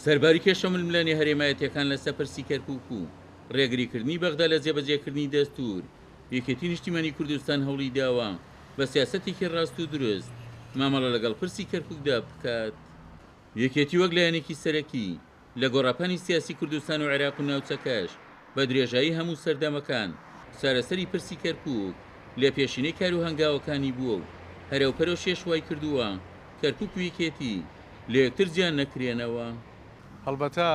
سەرباری کێشە و ململانێ هەرێمایەتییەکان لەسەر پرسی کەرکووک و ڕێگریکردنی بەغدا لە جێبەجێکردنی دەستوور، یەکێتی نیشتیمانی کوردستان هەوڵی داوە بە سیاسەتێکی ڕاست و دروست مامەڵە لەگەڵ پرسی کەرکووکدا بکات. یەکێتی وەک لایەنێکی سەرەکی لە گۆڕاپانی سیاسی کوردستان و عێراق و ناوچەکەش بە درێژایی هەموو سەردەمەکان چارەسەری پرسی کەرکووک لە پێشینەی کار و هەنگاوەکانی بووە و هەرەوپەرۆشیش وای کردووە کەرکووک و یەکێتی لە یەکتر جیا نەکرێنەوە. هەڵبەتە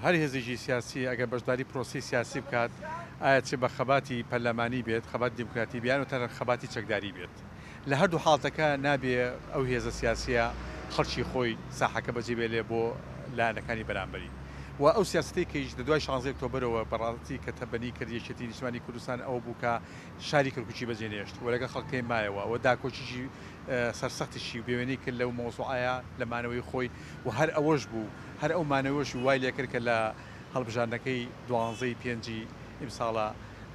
هەر هێزێکی سیاسی ئەگەر بەشداری پرۆسەی سیاسی بکات، ئایا چ بە خەباتی پەرلەمانی بێت، خەباتی دیموکراتی بێت یان تەنانەت خەباتی چەکداری بێت، لە هەردوو حاڵەتەکە نابێ ئەو هێزە سیاسییە خەڵکی خۆی ساحەکە بەجێ بێلێ بۆ لایەنەکانی بەرامبەری و ئەو سیاسەتەی کەیش لە دوای شانزەی ئۆکتۆبەرەوە بەڕاستی کە تەبەنی کرد یەکێتی نیشتمانی کوردستان ئەوە بوو کە شاری کەرکوکی بەجێ نەهێشت و لەگەڵ خەڵکەکەی مایەوە و داکۆکیی سەرسەختیشی و بێوێنەی کرد لەو مەوزوعەیا لە مانەوەی خۆی و هەر ئەوەش بوو هەر ئەو مانەوەش وای لێکرد کە لە هەڵبژاردنەکەی دوانزەی پێنجی ئیمساڵا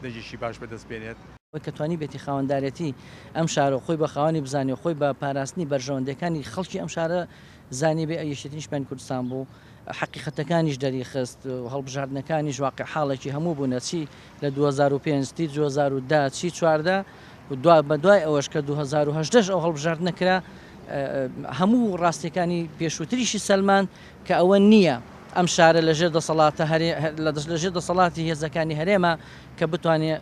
دەنگێکی باش بەدەست بێنێت. ئەوەی کە توانیبێتی خاوەندارێتی ئەم شارە و خۆی بە خاوەنی بزانێ و خۆی بە پاراستنی بەرژەوەندیەکانی خەڵکی ئەم شارە زانیبێ یەکێتی نیشتمانی کوردستان بوو. حەقیقەتەکانیش دەریخست و هەڵبژاردنەکانیش واقع حاڵێکی هەموو بوونە چی لە 2005 تی 2010 چی 14 و دوا بە دوای ئەوەش کە 2018 ئەو هەڵبژاردنە کرا هەموو ڕاستیەکانی پێشووتریشی سەلماند کە ئەوە نییە ئەم شارە لە ژێر دەسەڵاتە هەرێ لە ژێر دەسەڵاتی هێزەکانی هەرێمە کە بتوانێ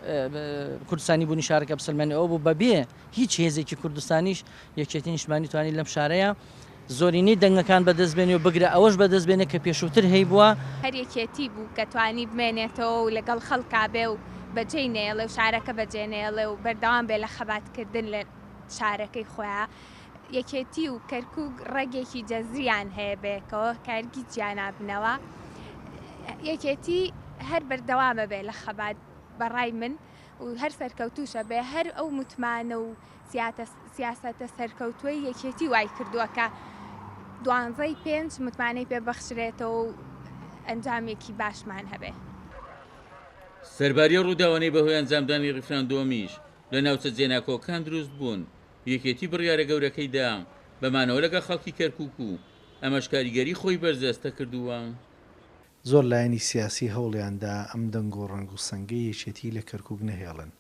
کوردستانی بوونی شارەکە بسەلمێنێ ئەوە بوو بەبێ هیچ هێزێکی کوردستانیش یەکێتی نیشتمانی توانی لەم شارەیە زۆرینەی دەنگەکان بەدەست بێنێ و بگرە ئەوەش بەدەست بێنێ کە پێشووتر هەیبووە. هەر یەکێتی بوو کە توانی بمێنێتەوە و لەگەڵ خەڵکا بێ و بەجێی نەیەڵێ و شارەکە بەجێ نەیەڵێ و بەردەوام بێ لە خەباتکردن لە شارەکەی خۆیا. یەکێتی و کەرکوک ڕەگێکی جەزریان هەیە بەیەکەوە کە هەرگیز جیا نابنەوە. یەکێتی هەر بەردەوامە بێ لە خەبات بە ڕای من و هەر سەرکەوتووشە بێ هەر ئەو متمانە و سیاسەتە سەرکەوتووەی یەکێتی وای کردووە کە دوانزەی پێنج متمانەی پێ بەخشرێتەوە و ئەنجامێکی باشمان هەبێ. سەرباری ئەو ڕووداوانەی بەهۆی ئەنجامدانی ڕیفراندۆمیش لە ناوچە جێناکۆکان دروست بوون، یەکێتی بڕیارە گەورەکەی دا بە مانەوە لەگەڵ خەڵکی کەرکوک و ئەمەش کاریگەری خۆی بەرجەستە کردووە. زۆر لایەنی سیاسی هەوڵیان دا ئەم دەنگ و ڕەنگ و سەنگەی یەکێتی لە کەرکوک نەهێڵن.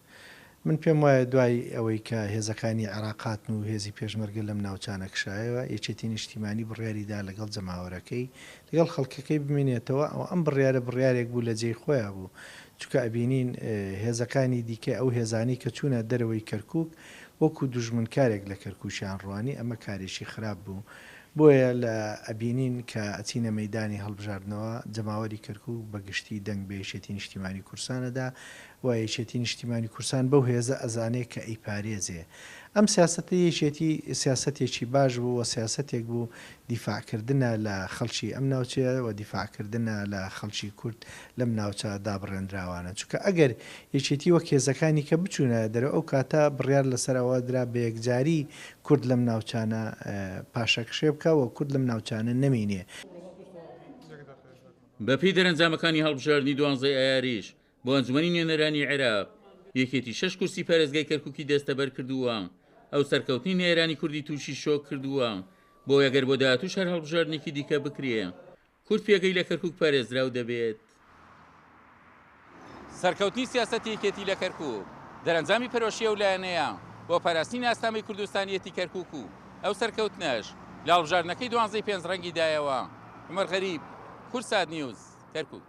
من پێم وایە دوای ئەوەی کە هێزەکانی عێراق هاتن و هێزی پێشمەرگە لەم ناوچانە کشایەوە، یەکێتی نیشتیمانی بڕیاری دا لەگەڵ جەماوەرەکەی، لەگەڵ خەڵکەکەی بمینێتەوە، ئەوە ئەم بڕیارە بڕیارێک بوو لە جێی خۆیا بوو، چونکە ئەبینین هێزەکانی دیکە ئەو هێزانەی کە چوونە دەرەوەی کەرکوک وەکو دوژمنکارێک لە کەرکوکیان ڕوانی، ئەمە کارێکی خراپ بوو. بۆیە لە ئەبینین کە ئەچینە مەیدانی هەڵبژاردنەوە جەماوەری کەرکوک بە گشتی دەنگ بە یەکێتی نیشتیمانی کوردستان ئەدا و یەکێتی نیشتیمانی کوردستان بەو هێزە ئەزانێ کە ئەیپارێزێ. ئەم سیاسەتەی یەکێتی سیاسەتێکی باش بوو و سیاسەتێک بوو دیفاع کردنە لە خەڵکی ئەم ناوچەیە و دیفاع کردنە لە خەڵکی کورد لەم ناوچە دابڕێنراوانە. چونکە ئەگەر یەکێتی وەک هێزەکانی کە بچوونایە دەرەوە ئەو کاتە بڕیار لەسەر ئەوە درا بە یەکجاری کورد لەم ناوچانە پاشەکشێ بکا و کورد لەم ناوچانە نەمینێ. بەپێی دەرەنجامەکانی هەڵبژاردنی دوانزەی ئایاریش بۆ ئەنجومەنی نوێنەرانی عێراق، یەکێتی شەش کورسی پارێزگای کەرکوکی دەستەبەر کردووە، ئەو سەرکەوتنی نەیارانی کوردی تووشی شۆک کردووە، بۆیە گەر بۆ داهاتووش هەر هەڵبژاردنێکی دیکە بکرێ، کورد پێگەی لە کەرکوک پارێزراو دەبێت. سەرکەوتنی سیاسەتی یەکێتی لە کەرکوک، دەرەنجامی پەرۆشی ئەو لایەنەیە بۆ پاراستنی ناسنامەی کوردستانیەتی کەرکوک و ئەو سەرکەوتنەش لە هەڵبژاردنەکەی دوانزەی پێنج ڕەنگی دایەوە. عومەر غەریب، کوردسات نیوز، کەرکوک.